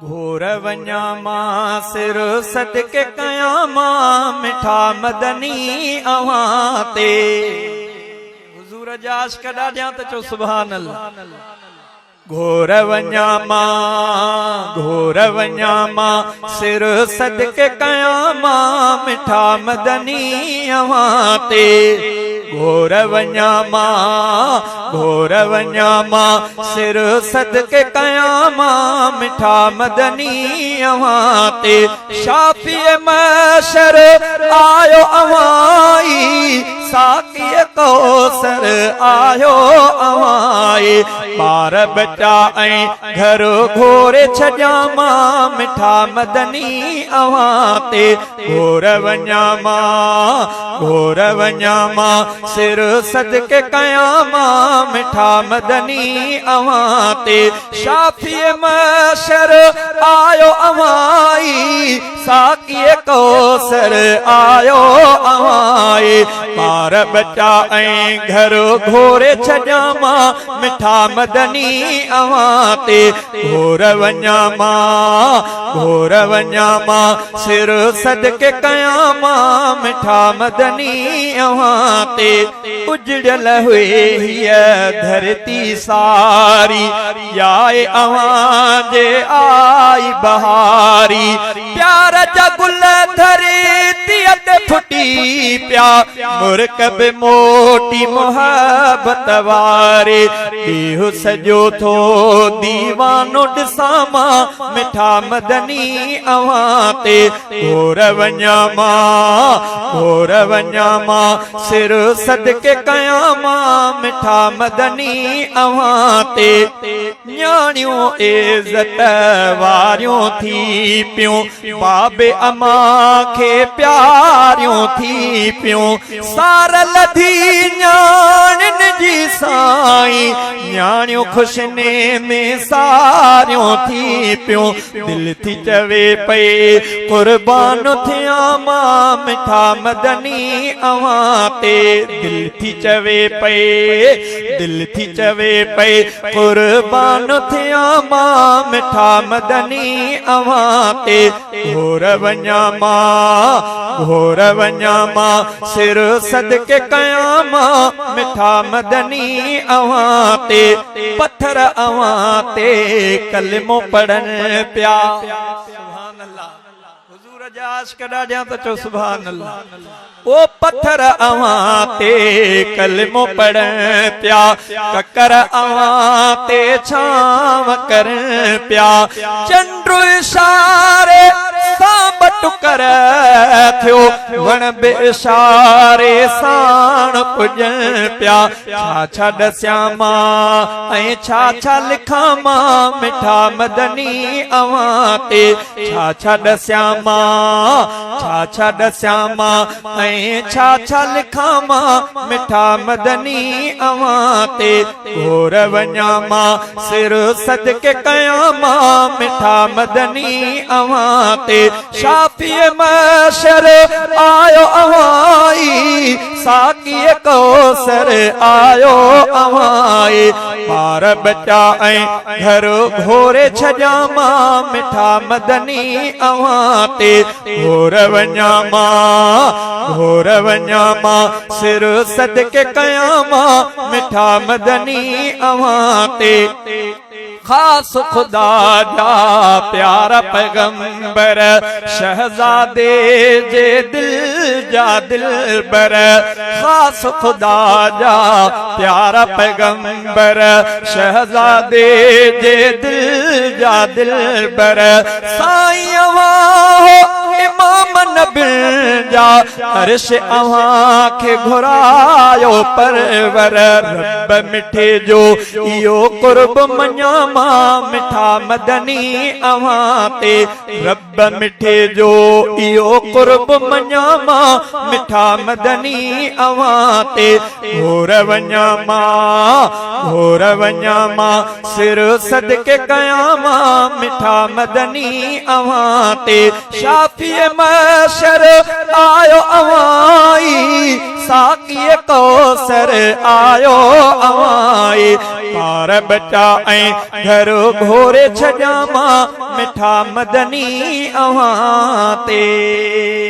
گهور وڃان مان سر صدقي ڪيان مان مٺا مدني اوهان تي. حضور جا عاشق ڏاڍيان ته چئو سبحان الله. گهور وڃان مان گهور وڃان مان سر صدقي ڪيان مان مٺا مدني اوهان تي. گهور وڃان مان گهور وڃان مان سر صدقي ڪيان مان مٺا مدني اوهان تي شافي محشر آيو اوهان ئي ساقي ڪوثر آيو اوهان ئي ٻار ٻچا ۽ گهر گهوري ڇڏيان مان مٺا مدني اوهان تي گهور وڃان مان گهور وڃان مان سر صدقي ڪيان مان مٺا مدني اوهان تي شافي محشر آيو اوهان ئي ساقي ڪوثر آيو اوهان ئي ٻار ٻچا ۽ گهر گهوري ڇڏيان مان مٺا مدني اوهان تي گهور وڃان مان گهور وڃان مان سر صدقي ڪيان مان مٺا مدني اوهان تي اجڙيل هئي هيء ڌرتي ساري ڄائي اوهان جي آئي بهاري پيار جا گل ڌرتيء تي ڦٽي پيا مرڪ به موٽي محبت واري ڏيهه سڄو ٿو ديوانو ڏسان مان مٺا مدني اوهان تي گهور وڃان مان گهور وڃان مان سر صدقي ڪيان مان مٺا مدني اوهان تي نياڻيون عزت واريون ٿي پيون باب امان کي پياريون ٿي پيون سار لڌي نياڻين جي سائين نياڻيون خوشني ۾ ساريون ٿي پيون دل ٿي چوي پئي قربان ٿيان مان مٺا مدني اوهان تي دل ٿي چوي پئي دل ٿي چوي پئي قربان ٿيان مان مٺا مدني اوهان تي گهور وڃان مان گهور وڃان مان سر صدقي ڪيان مان مٺا مدني اوهان تي پٿر اوهان تي ڪلمو پڙهن پيا. سبحان الله حضور جا عاشق ڏاڍيان ته چئو سبحان الله او پٿر اوهان تي ڪلمو پڙهن پيا ڪڪر اوهان تي ڇانو ڪرن پيا چنڊ اشاري سان ٻه ٽڪر ٿيو وڻ به اشاري ساڻ پڄن پيا ڇا ڇا ڏسيان مان ۽ ڇا ڇا لکان مان مٺا مدني اوهان تي ڇا ڇا ڏسيان مان ڇا ڇا ڏسيان مان ۽ ڇا ڇا لکان مان مٺا مدني اوهان تي گهور وڃان مان سر صدقي ڪيان مان مٺا مدني اوهان تي شافي محشر آيو اوهان ئي ساقي ڪوثر آيو اوهان ئي ٻار ٻچا ۽ گهر گهوري ڇڏيان مان مٺا مدني اوهان تي گهور وڃان مان گهور وڃان مان سر صدقي ڪيان مان مٺا مدني اوهان تي. خاص خدا جا پيارا پيغمبر شهزادي جي دل جا دلبر خاص خدا جا پيارا پيغمبر شهزادي جي دل جا دلبر سائين اوهان هو امام نبين جا عرش اوهان کي گهرايو پرور رب مٺي جو اهو قرب مڃان مان مٺا مدني اوهان تي رب مٺي جو اهو قرب مڃان مان مٺا مدني اوهان تي گهور وڃان مان گهور وڃان مان سر صدقي ڪيان مان مٺا مدني اوهان تي شافي محشر آيو اوهان ئي، ساقي ڪوثر آيو اوهان ئي. ٻار ٻچا ۽ گهر گهوري ڇڏيان مان، مٺا مدني اوهان تي.